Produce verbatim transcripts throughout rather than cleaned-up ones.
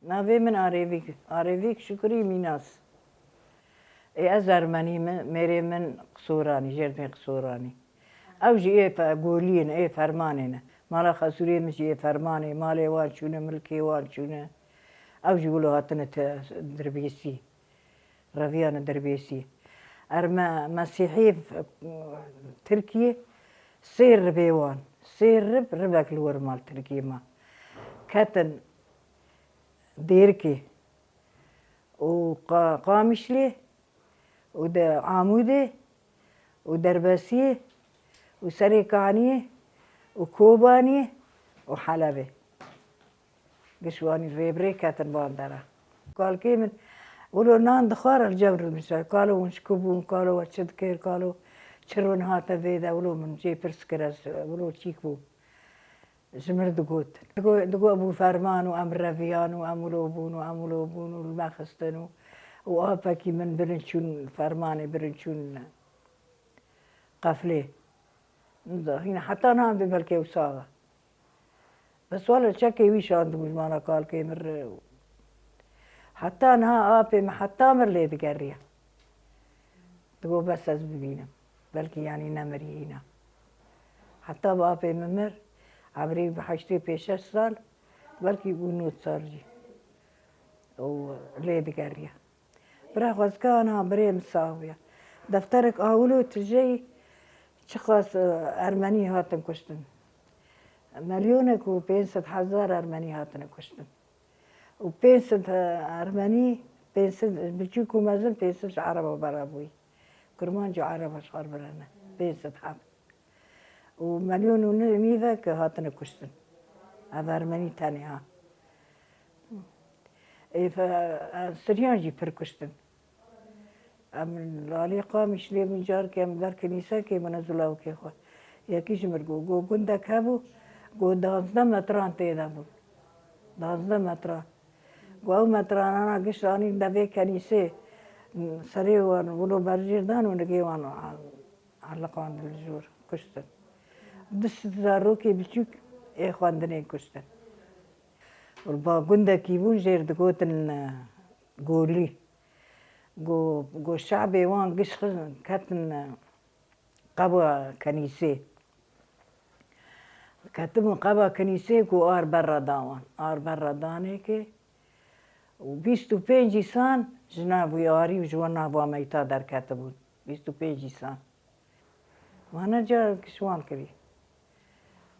Navê min Arêvîk, Arêvîk Şukrî Mînas. Ê ez Ermenî me, mêrê min Qisoranî, jêr dibên Qisoranî. Ew jî ê fe-, Goliyê ne, ê Fermanê ne. Mala Xesûrê min jî ê Fermanê, malê wan çûne, milkê wan çûne. Ew jî wilo hatine te-, Dirbêsî. Reviyane Dirbêsî. Erme-, Mesîhî f-, Tirkiyê sê ribê wan. Sê rib, ribek li wir mal Tirkiyê ma. Ketin Dêrikê û Qa-, Qamişlê û de Amûdê û Derbesiyê û Serêkaniyê û Kobaniyê û Helebê. Giş wanî rêbirê ketin van dera. Kalkê min wilo nan dixwar el cem rûmişe. Kalo hûn şikû bûn, kalo we çi dikir, kalo çi rûn hate vê de, wilo min jê pirs kir ez, wilo çîk bûm. Ji mir digot. Digo, digo bû ferman û em reviyan û em wilo bûn û em wilo bûn û li me xistin û, û apekî min birin çûn fermanê, birin çûn qeflê. Hîna heta niha dê belkê ew sax e. Bes wele çekê wî şandibû ji mala kalkê min re. Heta niha apê min heta mir lê digeriya. Digo bes ez bibînim. Belkî yanî nemirî hîna. Heta bi apê min mir, emrî bi heştê pê şeş sal, belkî bû nod sal jî. Û lê digeriya. Bira xwezka ana birê min sax bûya. Defterek awilo tijeyî çiqas, e, Ermenî hatin kuştin. Melyonek û pênc sed hezar Ermenî hatine kuştin. Û pênc sed, e, Ermenî, pênc sed, biçûk û mezin, pênc sed ji Ereba bera bûyî. Kurmanc û Ereba ji xwe re birine. Pênc sed heb. Û melyon û nîvek hatine kuştin. Ev Ermenî tenê ha. Ê fe-, e, Siryan jî pir kuştin. Em li alî Qamişlê bûn, carkê em ber kinîsekê bûn, ez û lawikê xwe. Yekî ji mir got, got, gundek hebû, got, duwazdeh metran tê de bûn. Duwazdeh metran. Got, ew metranana giş anîn devê kenîsê, serê wan wilo berjêr dan û nigê wan eliqandin li jor, kuştin. Du sed zarokê biçûk ê xwendinê kuştin. Û ba gundekî bûn jêr digotin, e, Golî. Go, go şabê wan giş xwe ketin, e, qeba kenîsê. Ketibûn qeba kenîsê ku ar berra da wan. Ar berra danê ke û bîst û pênc îsan ji nav wî arî û ji wan nav wa meyta derketibûn. Bîst û pênc îsan. Wana carek ji wan kirî.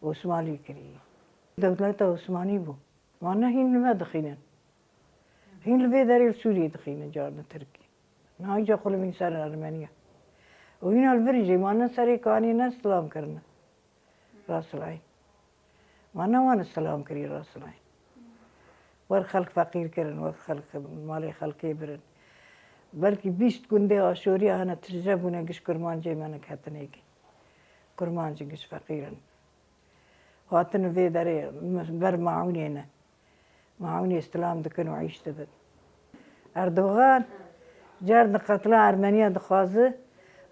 Osmanlî kirî. Dewleta Osmanî bû. Wana hîn li me dixînin. Hîn li vê derê li Sûriyê dixînin, carin Tirkî. Niha îca xwe li vîn ser Ermeniya. Û hîna li vir jî wana serê kanê ne silam kirine. Rasilayn. Ma ne wan silam kirî rasilayn. Wer xelk feqîr kirin, wer xelk malê xelkê birin. Belkî bîst gundê Aşoriya hene tije bûne giş kurmancê me ne ketinê kî. Kurmancî giş feqîr in. Hatin vê derê ber maûnê ne. Maûnê stilam dikin û îş dibin. Erdogan cardin qetla Ermeniya dixwaze,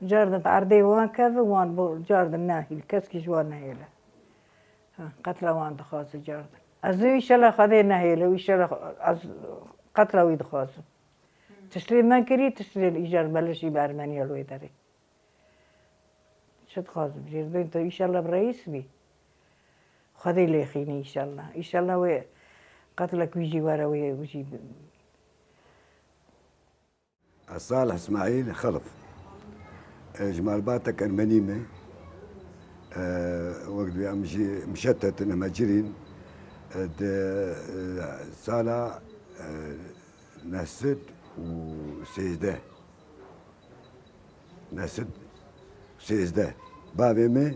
cardin erdê wan keve, wan bo cardin nahîl, keskî ji wan nehêle. Ha, qetla wan dixwaze cardin. Ez ê înşallah Xwedê nehêle, înşallah ez qetla wî dixwazim. Tiştê me kirî, tiştê îcar beleşî bi Ermeniya li wê derê. Çi dixwazim? Jêr dibên tu înşallah bi reîs bî. Xwedê lê xînî înşallah. Înşallah wê qetlek wî jî were wê wî jî bi- Ez Salih Îsmaîl Xelif. E, ji malbatek Ermenî me. E, wek dibê em jî mişetetin, em hecirîn. E, di, e, sala, e, neh sed û sêzdeh. Neh sed û sêzdeh. Bavê me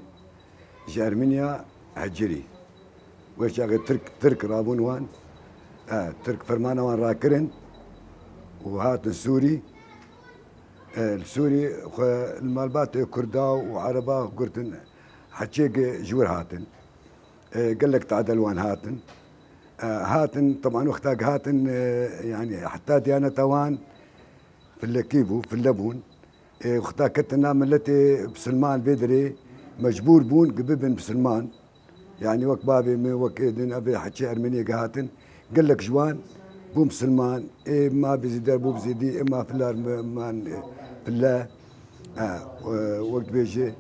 ji Ermeniya hecirî. Wê çaxê Tirk, Tirk rabûn wan. E, Tirk fermana wan rakirin û hatin Sûrî. E, li Sûrî xwe li malbatê Kurda û Ereba girtin, heçê ji wir hatin. E, gelek tade li wan hatin. E, hatin, teban wexta hatin, e, yani heta diyaneta wan filekî bû, file bûn. E, wexta ketin nav miletê bisilman vê derê mecbûr bûn ki bibin bisilman. Yani wek bavê min, wek êdin, ev ê heçê Ermeniyê hatin. Gelek ji wan Bû misilman, ê ma bi zî der bû bi zîdî, ê ma filar man file. Ha, e, wek dibêje,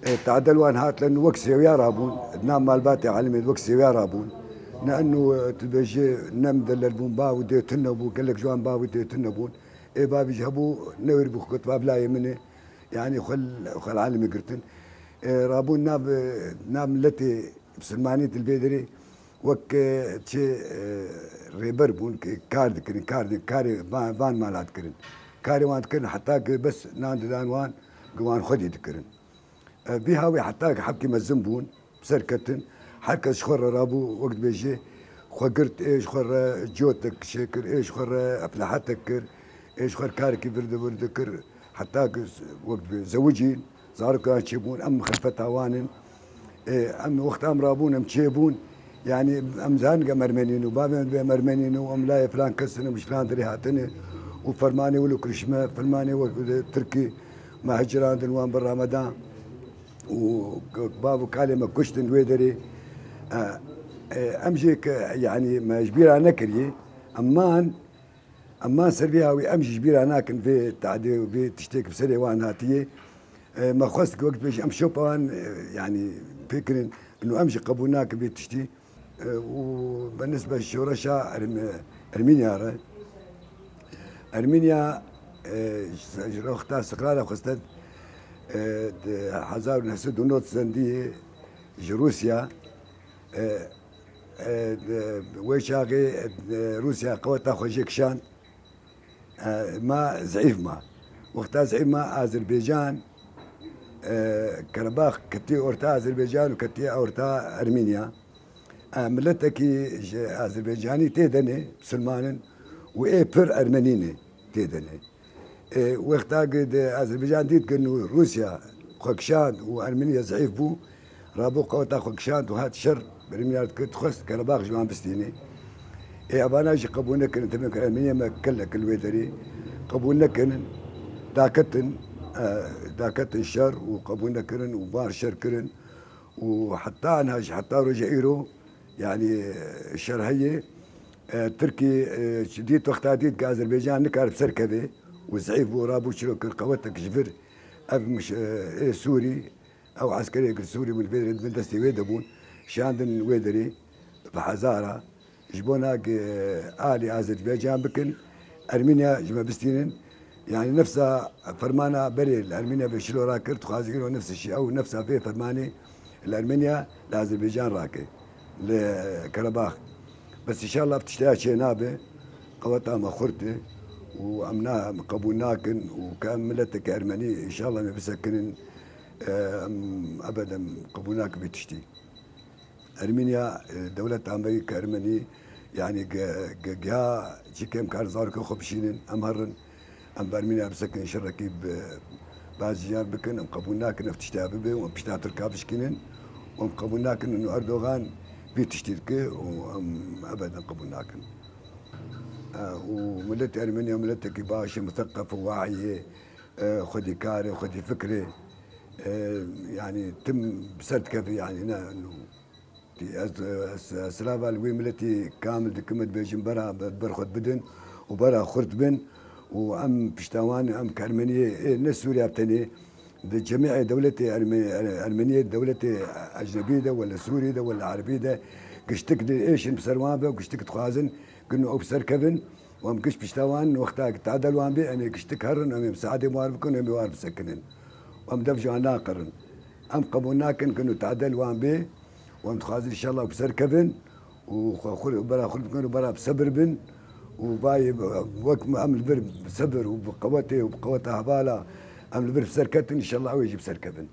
e, tadel wan hatin wek sêwiya rabûn, di nav malbatê alimê wek sêwiya rabûn. Ne eno, e, tu dibêje, nem delal bûn, bav û dê tune bû, gelek ji wan bav û dê tune bûn. Ê bavî jî hebû, newêr bû xwe got, "Bav layê min e." Yanî xwe, xwe li alimê girtin. E, rabûn nav, nav miletê misilmanî di vê derê wek, e, çi, e, rêber bûn ki kar dikirin, kar di-, karê van, van mala dikirin. Karê wan dikirin heta ki bes nan didan wan, ki wan xwedî dikirin. E, vî hawî heta ki hevkî mezin bûn, bi ser ketin, her kes ji xwe re rabû, wek dibêje, xwe girt, ê ji xwe re cotek çêkir, ê ji xwe re eflehetek kir, ê ji xwe re karekî virdi virdi kir, heta ki wek dibê zewicîn, zarokan çêbûn, em xilfeta wan in. Ê, em wexta em rabûn, em çêbûn, yanî em zanin em ermenî ne û bavê me dibê em ermenî ne û em layê filan kes in, em ji filan derê hatine û fermanê wilo kirişme, fermanê wek tirkî me hicirandin, wan berra me da û bav û kalê me kuştin wê derê. E, e, em jî ke, yanî me ji bîra nekiriye, em man, em man ser vê hawî, em jî ji bîra nakin vê tadê û vê tiştê ki bi serê wan hatiye. E, me xwest ki wek dibêje em şopa wan, e, yanî pê kirin, ino em jî qebûl nakin vê tiştî. E, û bi nisbet şoreşa Erm-, Ermîniya re, Ermîniya, e, ji, ji wexta istiqlala xwe sted, e, di hezar û neh sed û nod zendiyê ji Rûsya, e, e, di, wê çaxê, e, Rûsya qeweta xwe jê kişand, e, ma zeîf ma. Wexta zeîf ma Azerbaycan, e, Kerebax ketiye orta Azerbaycan û ketiye orta Ermîniya. E, miletekî ji Azerbaycanî tê de ne, misilman in û ê pir Ermenî ne tê de ne. E, wexta ki di Azerbaycan dît ki nû Rûsya xwe kişand û Ermeniya zeîf bû, rabû qeweta xwe kişand û hat şer Ermeniya dikir, dixwest Kerebax ji wan bistîne. Ê evana jî qebûl nekirin, tevên ku Ermeniya me kelle kil wê derê qebûl nekirin, daketin, e, daketin şer û qebûl nekirin û van şer kirin û heta niha jî, heta roja îro, yanî, e, şer heye. E, Tirkî, e, dît wexta dît ki Azerbaycan nikare bi ser keve û zeîf bû, rabû çiro kir qewetek ji vir ev miş-, e, ê Sûrî, ew eskerê kir Sûrî bûn, vê re di bin destê wê de bûn, şandin wê derê bi hezara, ji bona ki alî Azerbaycan bikin, Ermeniya ji me bistînin. Yanî nefsa fermana berê li Ermeniya vê şilo rakir, dixwaze îro nefsê şî ew nefsa vê fermanê li Ermeniya li Azerbaycan rake, li Kerebax. Bes înşallah ev tişteya çê nabe, qeweta me xurt e û em na, em qebûl nakin û ke em mileteke Ermenî înşallah em ê bisekinin, e, em ebed em qebûl nakin vê tiştî. Ermeniya, e, dewleta me yê ke Ermenî, yanî ge-, ge-, giha çi ke em karin zarokên xwe bişînin, em herin, em bi Ermeniya bisekin şerekî bi bazî yer bikin, em qebûl nakin ev tişta bibe û em pişta Tirka bişkînin û em qebûl nakin û Erdogan vî tiştî dike û em ebeden qebûl nakin. E, û miletê Ermeniya miletekî baş e, museqef û wahiyê, e, xwedîkar e, xwedî fikr e. E, yanî tim bi ser dikeve, yanî ne, Ez, ez, ez silava li wê miletî kamil dikim, dibêjim bera ber xwe bidin û bera xurt bin û em pişta wan, em Ermeniyê, ê ne Sûriya tenê, di cemîê dewletê Erme-, Ermeniyê, dewletê ecnebî de, wele Sûrî de, wele Erebî de, giştik di êşin bi ser wan ve û giştik dixwazin, gino ew bi ser kevin û em giş pişta wan, wexta tadel wan bê, em ê giştik herin, em ê misaadê wan bikin, em ê wan bisekinin. Em dev ji wan naqirin. Em qebûl nakin, gino tadel wan bê, û em dixwazin înşallah bi ser kevin û xwe xur, bera xur bikin û bera bi sebir bin û vayê wek em li vir bi sebir û bi qewetê û bi qeweta hevala em li vir bi ser ketin, înşallah ew ê jî bi ser kevin.